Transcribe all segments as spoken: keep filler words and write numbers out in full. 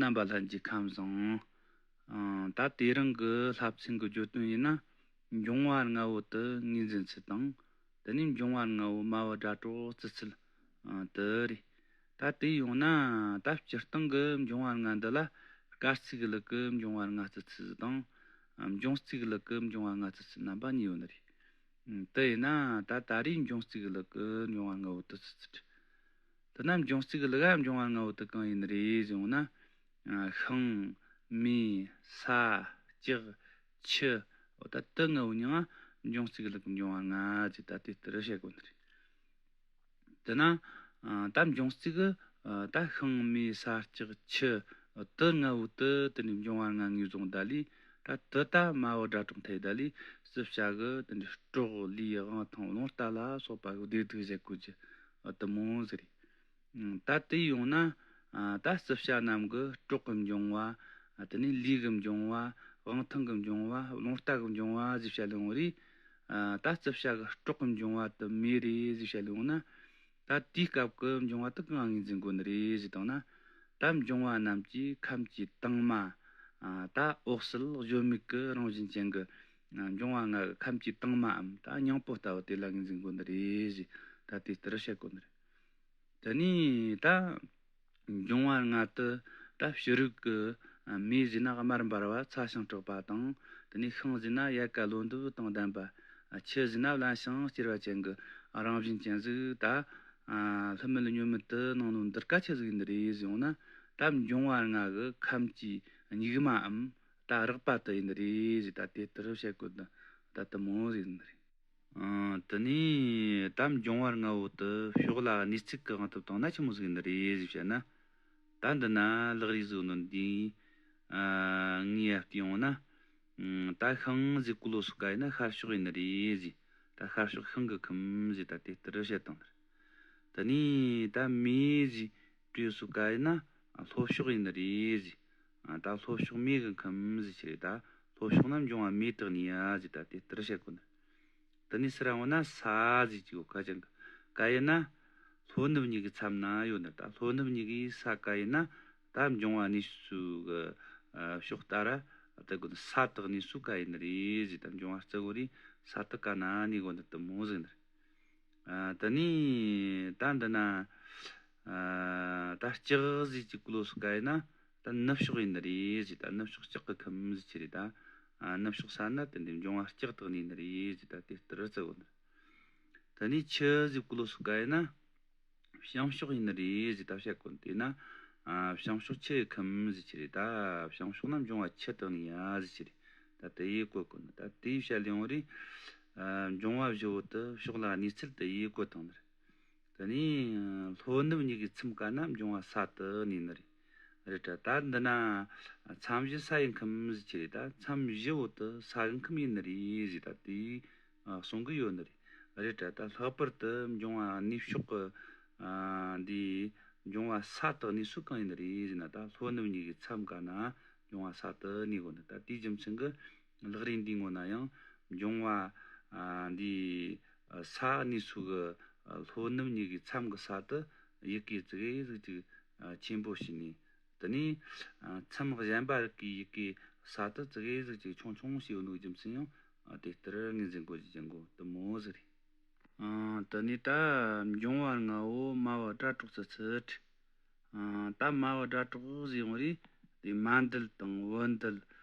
རྣམ་པ་ལྷན་རྒྱས་ཁམས་བཟང་། ཨང་། ད་དེ་རིང་གི་བསླབ་ཚན་གྱི་བརྗོད་དོན་ཡིན་ན། འབྱུང་བ་ལྔ་བོ་དུ་ངོས་འཛིན་ཚུལ་དང་། དེ་ནས་འབྱུང་བ་ལྔ་བོ་མ་བུ་སྒྲ་སྲོག་བརྩི་ཚུལ། ཨང་། དེ་རེད། ད་དེ་ཡོང་ན། ད་སྤྱིར་བཏང་གི་འབྱུང་བ་ལྔ་འདི་ལ། སྐར་རྩིས་ཀྱི་ལུགས་ཀྱི་འབྱུང་བ་ལྔ་བརྩི་ཚུལ་དང་། འབྱུང་རྩིས་ཀྱི་ལུགས་ཀྱི་འབྱུང་བ་ལྔ་བརྩི་ཚུལ་རྣམ་པ་གཉིས་ཡོད་ནི་རེད། དེ་ཡིན་ན་ད་ད་རེས་འབྱུང་རྩིས་ཀྱི་ལུགས་ཀྱི་འབྱུང་བ་ལྔ་བོ་དུ་ཚུད་ཚུད། དེ་ན་འབྱུང་རྩིས་ཀྱི་ལུགས་ལ་འབྱུང་བ་ལྔ་བོ་དུ་གང་ཡིན་རེད་ཟེར་ཡོང་ན། ཤིང་། མེ། ས། ལྕགས། ཆུ། འོ་ད་དུ་ལྔ་བོ་མྱིང་ང་འབྱུང་རྩིས་ཀྱི་ལུགས་ཀྱི་འབྱུང་བ་ལྔ་ཟེར་ད་དེ་ལྟར་བཤད་དགོས་ནི་རེད། དེ་ན། ཨ། ད་འབྱུང་རྩིས་ཀྱི། ཨ། ད་ཤིང་མེ་ས་ལྕགས་ཆུ། དུ་ལྔ་བོ་དུ་དེ་ནས་འབྱུང་བ་ལྔ་ངོས་བཟུང་ད་ལས། ད་དུ་ད་མ་བུ་སྒྲ་སྲོག་མཐའ་ཡས་ད་ལས་རྩིབས་བྱ་གི་དེ་འདྲའི་སྲོག་ལུས་དབང་ཐང་རླུང་རྟ་ལ་སོགས་པ་གི་བདེ་སྡུག་བཞེད་དགོས་ཀྱི་དེ་མོ་ཟིག་རེད། ད་དེ་ཡོང་ན། ད་རྩིབས་བྱ་རྣམས་ཀྱི་སྲོག་གི་འབྱུང་བ། དེ་ནས་ལུས་ཀྱི་འབྱུང་བ། དབང་ཐང་གི་འབྱུང་བ། རླུང་རྟ་གི་འབྱུང་བ་ཟེར་བཤད་ལེ་ཡོང་རེད། ད་རྩིབས་བྱ་གི་སྲོག་གི་འབྱུང་བ་དེ་མེ་རེད་ཟེར་བཤད་ལེ་ཡོང་ན། ད་དེའི་སྐབས་ཀྱི་འབྱུང་བ་དེ་གང་ངོས་འཛིན་དགོས་ནི་རེད་ཟེར་བཏང་ན། ད་འབྱུང་བ་རྣམས་ཀྱི་ཁམས་ཀྱི་དྭངས་མ། ད་འོད་གསལ་གཞོན་མེད་ཀྱི་རང་བཞིན་ཅན་གྱི་འབྱུང་བ་ལྔ་གི་ཁམས་ཀྱི་དྭངས་མའམ་ད་སྙིང་པོ་ལྟ་བུ་དེ་ལ་ངོས་འཛིན་དགོས་ནི་རེད་ཟེར། ད་དེ་ལྟར་བཤད་དགོས་ནི་རེད། དེ་ནས་ད་འབྱུང་བ་ལྔ་དེ་ད་ཕྱི་རོལ་གྱི། མེ་ཟེར་ན་དམར་འབར་བ་ཚ་ཞིང་དྲག་པ་དང་། དེ་ནས་ཤིང་ཟེར་ན་ཡལ་ག་ལོ་འདབ་དང་ལྡན་པ། ཆུ་ཟེར་ན་བརླན་ཞིང་སྐྱུར་བ་ཅན་གྱི་རང་བཞིན་ཅན་ཟིག་ད། ལྷུ་མེད་ཉོན་མོངས་དུ་སྣང་ནོ་འདི་སྐད་ཆ་ཟིག་ཡིན་ནི་རེད་ཟེར་ཡོང་ན། ད་འབྱུང་བ་ལྔ་གི་ཁམས་ཀྱི་སྙིགས་མའམ་ད་རགས་པ་དེ་ཡིན་ནི་རེད་ཟེར། ད་དེ་ལྟར་བཤད་དགོས་ད་དེ་མོ་ཟིག་ཡིན་ནི་རེད། ཨང་། དེ་ནས་ད་འབྱུང་བ་ལྔ་བོ་དེ་ཕྱོགས་ལ་གནས་ཚུལ་གྱི་དབང་དུ་བཏང་ན་ཆི་མོ་ཟིག་ཡིན་ནི་རེད་ཞེས་བཤད་ན། ད་འདི་ན་ལག་རིས་ཟིག་ནོ་འདི། ཨ། ངས་ཡར་བལྟས་ཡོང་ན། ཨང་། ད་ཤིང་ཟེར་གོ་ལོ་སུ་ག་ཡིན་ན་ཤར་ཕྱོགས་ཡིན་ནི་རེད་ཟེར། ད་ཤར་ཕྱོགས་ཤིང་གི་ཁམས་ཟེར་ད་དེ་ལྟར་བཤད་བཏང་ནི་རེད། དེ་ནས་ད་མེ་ཟེར་བྲིས་སུ་ག་ཡིན་ན་ལྷོ་ཕྱོགས་ཡིན་ནི་རེད་ཟེར། ཨ། ད་ལྷོ་ཕྱོགས་མེ་གི་ཁམས་ཟེར་ཆི་རེད། ད་ལྷོ་ཕྱོགས་ན་འབྱུང་བ་མེ་དག་ནི་ཡ་ཟེར་ད་དེ་ལྟར་བཤད་དགོས་ནི། དེ་ནས་སུ་ར་འོ་ན་ས་ཟེར་གྱི་ཡོད་ཁ་ཅན་གི་ག་ཡིན་ན། ལྷོ་ནུབ་གཉིས་ཀྱི་མཚམས་ན་ཡོད་ནི། ད་ལྷོ་ནུབ་གཉིས་ཀྱི་ས་ག་ཡིན་ན། ད་འབྱུང་བ་གནས་སུ་གི། ཨ། ཕྱོགས་ལྟར་ར་ད་གོ་ས་དག་གནས་སུ་ག་ཡིན་ནི་རེད་ཟེར། ད་འབྱུང་བ་རྩི་གོ་རེད། ས་དག་ག་ན་གནས་གོ་ནི་དེ་མོ་ཟིག་ནི་རེད། ཨ། དེ་ནས་ད་འདི་ན། ཨ། ད་ལྕགས་ཟེར་གྱི་གོ་ལོ་སུ་ག་ཡིན་ན། ད་ནུབ་ཕྱོགས་ཡིན་ནི་རེད་ཟེར། ད་ནུབ་ཕྱོགས་ལྕགས་ཀྱི་ཁམས་ཟེར་ཆི་རེད་ད། ཨ། ནུབ་ཕྱོགས་ས་ན་དེ་འདི་འབྱུང་བ་ལྕགས་དག་ནི་ཡིན་ནི་རེད་ཟེར། ད་དེ་ལྟར་རྩི་གོ་ནི། དེ་ནས་ཆུ་ཟེར་གོ་ལོ་སུ་ག་ཡིན་ན། བྱང་ཕྱོགས་ཡིན་ནི་རེད་ཟེར་ད་བཤད་གོ་ནི། དེ་ན། ཨ། བྱང་ཕྱོགས་ཆུ་ཡི་ཁམས་ཟེར་ཆི་རེད་ད། བྱང་ཕྱོགས་ན་འབྱུང་བ་ཆུ་དག་ནི་ཡ་ཟེར་ཆི་རེད། ད་དེ་ཡི་གོ་གོ་ནི། ད་དེ་ཡི་བཤད་ལེ་ཡོང་རེད། ཨ། འབྱུང་བ་བཞི་བོ་དེ་ཕྱོགས་ལ་གནས་ཚུལ་དེ་ཡི་གོ་བཏང་ནི་རེད། དེ་ནས་ལྷོ་ནུབ་གཉིས་ཀྱི་མཚམས་ག་ན་འབྱུང་བ་ས་དག་ནི་ཡིན་ནི་རེད། རེད་དྲ། ད་འདི་ན་མཚམས་བཞི་ས་ཡི་ཁམས་ཟེར་ཆི་རེད། ད་མཚམས་བཞི་བོ་དེ་ས་གི་ཁམས་ཡིན་ནི་རེད་ཟེར་ད་དེ་གསུང་གི་ཡོད་ནི་རེད། རེད་དྲ། ད་ལྷག་པར་དུ་འབྱུང་བ་གནས་ཕྱོགས་ཀྱི། ཨ། འདི་འབྱུང་བ་ས་དག་གནས་སུ་གང་ཡིན་ནི་རེད་ཟེར་ན། ད་ལྷོ་ནུབ་གཉིས་ཀྱི་མཚམས་ག་ན་འབྱུང་བ་ས་དག་གནས་གོ་ནི། ད་དེའི་རྒྱུ་མཚན་གྱིས་ལག་རིས་འདིའི་ངོ་ན་ཡང་འབྱུང་བ། ཨ། འདི། ཨ། ས་གནས་སུ་གི། ཨ། ལྷོ་ནུབ་གཉིས་ཀྱི་མཚམས་ཀྱི་ས་དེ་ཡི་གེ་ཙི་གེ་ཟིག་ཅིག་ཨ། ཆེན་པོ་བྱས་ནས། དེ་ནས། ཨ། མཚམས་གཞན་པ་རིགས་ཀྱི་ཡི་གེ་ས་དེ་ཙི་གེ་ཟིག་ཅིག་ཆུང་ཆུང་བྱས་ཡོད་ནོ་རྒྱུ་མཚན་ཡང་། ཨ། དེ་ལྟར་ངོས་འཛིན་དགོས་ཀྱི་ཅན་གོ་དེ་མོ་ཟིག་རེད། ཨ། དེ་ནས་ད་འབྱུང་བ་ལྔ་བོ་མ་བུ་སྒྲ་སྲོག་བརྩི་ཚུལ། ཨ། ད་མ་བུ་སྒྲ་སྲོག་ཟེར་ཡོང་རེད། དེ་མ་འདུལ་དང་བུ་འདུལ།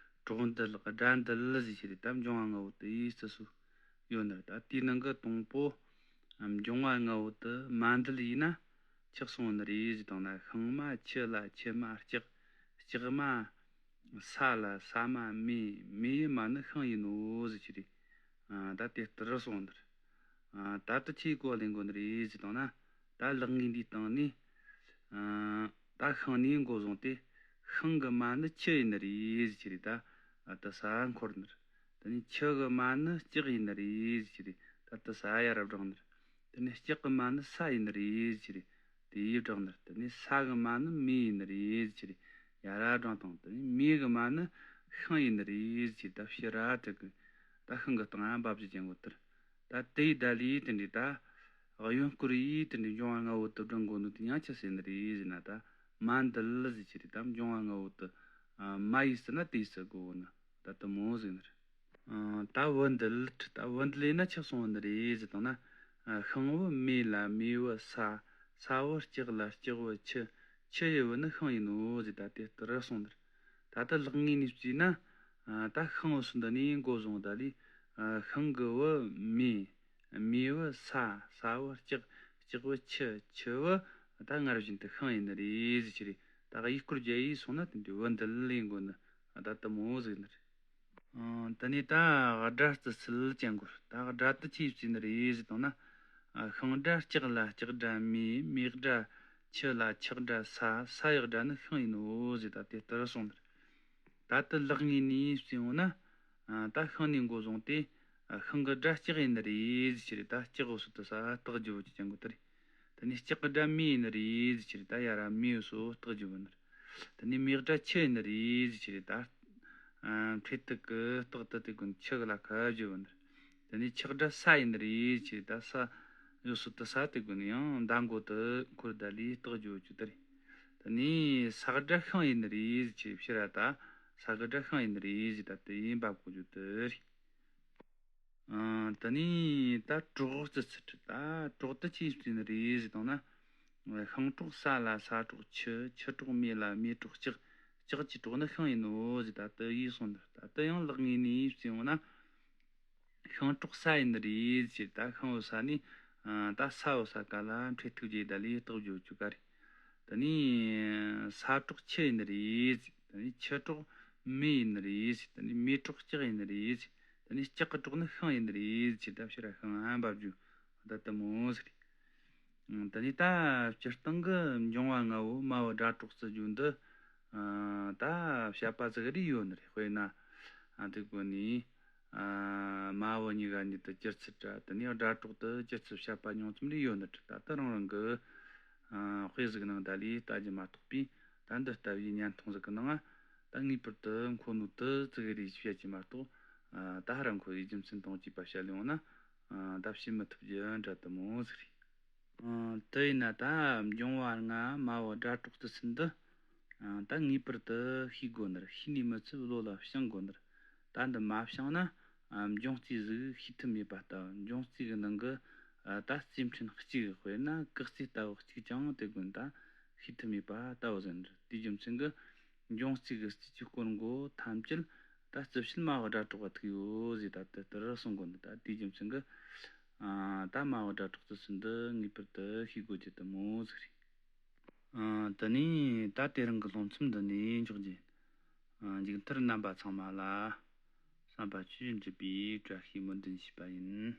སྲོག་འདུལ། སྒྲ་འདུལ་ཟེར་ཆི་རེད། ད་འབྱུང་བ་ལྔ་བོ་དེ་ཡི་བརྩི་སྲོལ་ཡོད་ནི་རེད། ད་དེའི་ནང་གི་དང་པོ། ཨ། འབྱུང་བ་ལྔ་བོ་དེ་མ་འདུལ་ཡིན་ན་ཆི་གསུངས་ནི་རེད་ཟེར་བཏང་ན། ཤིང་མ་ཆུ་ལ་ཆུ་མ་ལྕགས། ལྕགས་མ་ས་ལ་ས་མ་མེ། མེ་ཡི་མ་ནི་ཤིང་ཡིན་ནོ་ཟེར་ཆི་རེད། ཨ། ད་དེ་ལྟར་གསུངས་ནི་རེད། ཨ། ད་དེ་ཆི་གོ་ལེན་དགོས་ནི་རེད་ཟེར་བཏང་ན། ད་ལག་ངོས་འདིའི་སྟེང་ནས། ཨ། ད་ཤིང་ནས་འགོ་བཟུང་སྟེ་ཤིང་གི་མ་ནི་ཆུ་ཡིན་ནི་རེད་ཟེར་ཆི་རེད། ད་ཨ་དེ་ས་འཁོར་ནི་རེད། དེ་ནས་ཆུ་གི་མ་ནི་ལྕགས་ཡིན་ནི་རེད་ཟེར་ཆི་རེད། ད་དེ་ས་ཡར་བསྒྲེངས་ནི་རེད། དེ་ནས་ལྕགས་གི་མ་ནི་ས་ཡིན་ནི་རེད་ཟེར་ཆི་རེད། དེ་ཡི་བསྒྲེངས་ནི་རེད། དེ་ནས་ས་གི་མ་ནི་མེ་ཡིན་ནི་རེད་ཟེར་ཆི་རེད། ཡར་བསྒྲེངས་བཏང་། དེ་ནས་མེ་གི་མ་ནི་ཤིང་ཡིན་ནི་རེད་ཟེར་ཆི་རེད། ད་ཕྱི་ར་དྲུག་གི་ད་ཤིང་གི་སྟེང་ང་འབབ་ཀྱི་ཅན་གོ་དེར། ད་དེ་ཡི་ད་ལས་དེ་འདྲའི་ད་གཡོན་སྐོར་ཡིས་དེ་འདྲའི་འབྱུང་བ་ལྔ་བོ་དེ་བསྒྲེངས་གོ་ནོ་དེ་ཡང་ཆི་ཟེར་ནི་རེད་ཟེར་ན། ད་ མ་འདུལ་ཟེར་གྱི་རེད། ད་འབྱུང་བ་ལྔ་བོ་དེ་མ་ཡིས་ཟེར་ན་དེ་ཡིས་ཟེར་དགོས་བོ་ནི་ད་དེ་མོ་ཟིག་ནི་རེད། ད་བུ་འདུལ། ད་བུ་འདུལ་ཡིན་ན་ཆི་སོང་བ་ནི་རེད་ཟེར་བཏང་ན། ཤིང་བུ་མེ་ལ་མེ་བུ་ས། ས་བུ་ལྕགས་ལ་ལྕགས་བུ་ཆུ། ཆུ་ཡི་བུ་ནི་ཤིང་ཡིན་ནོ་ཟེར། ད་དེ་ལྟར་སོང་ནི་རེད། ད་ལྟ་ལེགས་ངེས་ནས་བརྩིས་ན། ད་ཤིང་བུ་སུ་འདི་ནས་འགོ་བཟུང་ད་ལས། ཤིང་གི་བུ་མེ། མེ་བུ་ས། ས་བུ་ལྕགས། ལྕགས་བུ་ཆུ། ཆུ་བུ་ད་སྔར་བཞིན་དུ་ཤིང་ཡིན་ནི་རེད་ཟེར་གྱི་རེད། ད་ཡིག་སྐོར་རྒྱག་ཡས་སོང་ན་དེ་འདྲའི་བུ་འདུལ་ཡིན་དགོས་ནི་ད་དེ་མོ་ཟིག་ནི་རེད། ཨང་། དེ་ནས་ད་སྒྲ་རྩི་སྲོལ་ཅན་སྐོར། ད་སྒྲ་དེ་ཆི་ཡིས་བརྩིས་ནི་རེད་ཟེར་བཏང་ན། ཤིང་སྒྲ་ལྕགས་ལ་ལྕགས་སྒྲ་མེ། མེ་སྒྲ་ཆུ་ལ་ཆུ་སྒྲ་ས། ས་ཡི་སྒྲ་ནི་ཤིང་ཡིན་ནོ་ཟེར། ད་དེ་ལྟར་སོང་ནི་རེད། ད་དེ་ལེགས་ངེས་ནས་བརྩིས་འོང་ན། ཨ། ད་ཤིང་ནས་འགོ་བཟུང་སྟེ། ཨ། ཤིང་གི་སྒྲ་ལྕགས་ཡིན་ནི་རེད་ཟེར་གྱི་རེད། ད་ལྕགས་འོ་སོ་དེ་ས་རྟགས་བརྗོད་བོ་ཅི་ཅན་གོ་དེ་རེད། དེ་ནས་ལྕགས་ཀྱི་སྒྲ་མེ་ཡིན་ནི་རེད་ཟེར་གྱི་རེད། ད་ཡ་ར་མེ་འོ་སོ་རྟགས་བརྗོད་བོ་ནི་རེད། དེ་ནས་མེ་སྒྲ་ཆུ་ཡིན་ནི་རེད་ཟེར་གྱི་རེད། ད། ཨ། འཕྲེད་ཐིག་གི་རྟགས་དེ་དེ་ཀུན་ཆུ་གི་ལ་ཁ་བརྗོད་བོ་ནི་རེད། དེ་ནས་ཆུ་སྒྲ་ས་ཡིན་ནི་རེད་ཟེར་གྱི་རེད། ད་ས་འོ་སོ་དེ་ས་དེ་ཀུན་ཡང་མདའ་མགོ་དེ་འཁོར་ད་ལས་རྟགས་བརྗོད་བོ་ཅི་དེ་རེད། དེ་ནས་ས་སྒྲ་ཤིང་ཡིན་ནི་རེད་ཟེར་གྱི་རེད། ཕྱིར་ར་ད་ས་གི་སྒྲ་ཤིང་ཡིན་ནི་རེད་ཟེར། ད་དེ་ཡིན་འབབ་གོ་རྒྱུ་དེ་རེད། ཨ། དེ་ནས་ད་གྲོགས་རྩི་ཚུལ་རེད། ད་གྲོགས་དེ་ཆི་ཡིས་བརྩིས་ནི་རེད་ཟེར་བཏང་ན། ཤིང་གྲོགས་ས་ལ་ས་གྲོགས་ཆུ། ཆུ་གྲོགས་མེ་ལ་མེ་གྲོགས་ལྕགས། ལྕགས་ཀྱི་གྲོགས་ནི་ཤིང་ཡིན་ནོ་ཟེར། ད་དེ་ཡིས་སོང་ནི་རེད། ད་དེ་ཡང་ལེགས་ངེས་ནས་བརྩིས་འོང་ན། ཤིང་གྲོགས་ས་ཡིན་ནི་རེད་ཟེར། ད་ཤིང་བུ་ས་ནས། ཨ། ད་ས་བུ་ས་ག་ལ་འཕྲེད་ཐིག་བརྗེས་ད་ལས་རྟགས་བརྗོད་བཅུག་ག་རེད། དེ་ནས་ས་གྲོགས་ཆུ་ཡིན་ནི་རེད་ཟེར། དེ་ནས་ཆུ་གྲོགས་མེ་ཡིན་ནི་རེད་ཟེར། དེ་ནས་མེ་གྲོགས་ལྕགས་ཡིན་ནི་རེད་ཟེར། དེ་ནས་ལྕགས་ཀྱི་གྲོགས་ནི་ཤིང་ཡིན་ནི་རེད་ཟེར། ད་ཕྱིར་ར་ཤིང་ཨ་འབབ་རྒྱུ་ད་དེ་མོ་ཟིག་རེད། ཨང་། དེ་ནས་ད་སྤྱིར་བཏང་གི་འབྱུང་བ་ལྔ་བོ་མ་བུ་སྒྲ་གྲོགས་སུ་བརྗོད་འདི། ཨ། ད་བཤད་པ་ཟིག་རེ་ཡོད་ནི་རེད། དཔེར་ན། ཨ། དེ་གོ་ནི། ཨ། མ་བུ་གཉིས་ཀ་གཉིས་དེ་སྒྱུ་རྩལ་འདྲ། དེ་ནས་སྒྲ་གྲོགས་དེ་སྒྱུ་རྩལ་བཤད་པ་ཉུང་ཙམ་རེ་ཡོད་ནི་རེད། ད་ལྟ་རང་རང་གི། ཨ། དཔེ་ཟིག་ནང་ད་ལས་ལྟ་རྒྱུ་མ་གཏོགས་པས། ད་འདི་ལྟ་བུའི་བརྙན་ཐུང་ཟིག་གི་ནང་ད་ངེས་པར་དུ་མཁོ་ནོ་དེ་ཙིག་རེ་བཤད་རྒྱུ་མ་གཏོགས། ཨ། ད་ཧ་ར་མཁོ་བའི་རྒྱུ་མཚན་དང་བཅས་པ་བཤད་ལེ་འོང་ན། ཨ། ད་བཤད་མི་ཐུབ་རྒྱུ་འདྲ་དེ་མོ་ཟིག་རེད། ཨ། དེ་ཡིན་ན་ད་འབྱུང་བ་ལྔ་མ་བུ་སྒྲ་གྲོགས་སུ་ཚུལ་འདི། ཨ། ད་ངེས་པར་དུ་ཤེས་དགོས་ནི་རེད། ཤེས་ནས་མི་ཚུད་བློ་ལ་བྱང་དགོས་ནི་རེད། ད་འདི་མ་བྱང་ན། ཨ། འབྱུང་རྩིས་ཟིག་ཤེས་ཐུབ་མེད་པ་ལྟ་བུ། འབྱུང་རྩིས་ཀྱི་ནང་གི། ཨ། ད་རྩིས་ཕྲན་གཅིག་དཔེར་ན་ཀག་རྩིས་ལྟ་བུ་གཅིག་ཀྱང་དེ་ཀུན་ད་ཤེས་ཐུབ་མེད་པ་ལྟ་བུ་ཟིག་རེད། དེའི་རྒྱུ་མཚན་གྱིས་འབྱུང་རྩིས་ཀྱི་རྩིས་ཀྱི་སྐོར་མགོ་ཐམས་ཅད་ད་རྩིས་བཤད་མ་བུ་སྒྲ་གྲོགས་ལ་ཐུག་ཡོད་ཟེར། ད་དེ་ལྟར་གསུང་གོ་ནི། ད་དེའི་རྒྱུ་མཚན་གྱིས། ཨ། ད་མ་བུ་སྒྲ་གྲོགས་སུ་ཚུལ་འདི་ངེས་པར་དུ་ཤེས་དགོས་རྒྱུ་དེ་མོ་ཟིག་རེད། ཨ། དེ་ནས་ད་དེ་རིང་གི་སློབ་ཚན་འདི་ནས་འཇོག་རྒྱུ། ཨ། མཇུག་མཐར་རྣམ་པ་ཚང་མ་ལ་བསམ་པ་ཆོས་བཞིན་འགྲུབ་པའི་བཀྲ་ཤིས་སྨོན་འདུན་ཞུས་པ་ཡིན།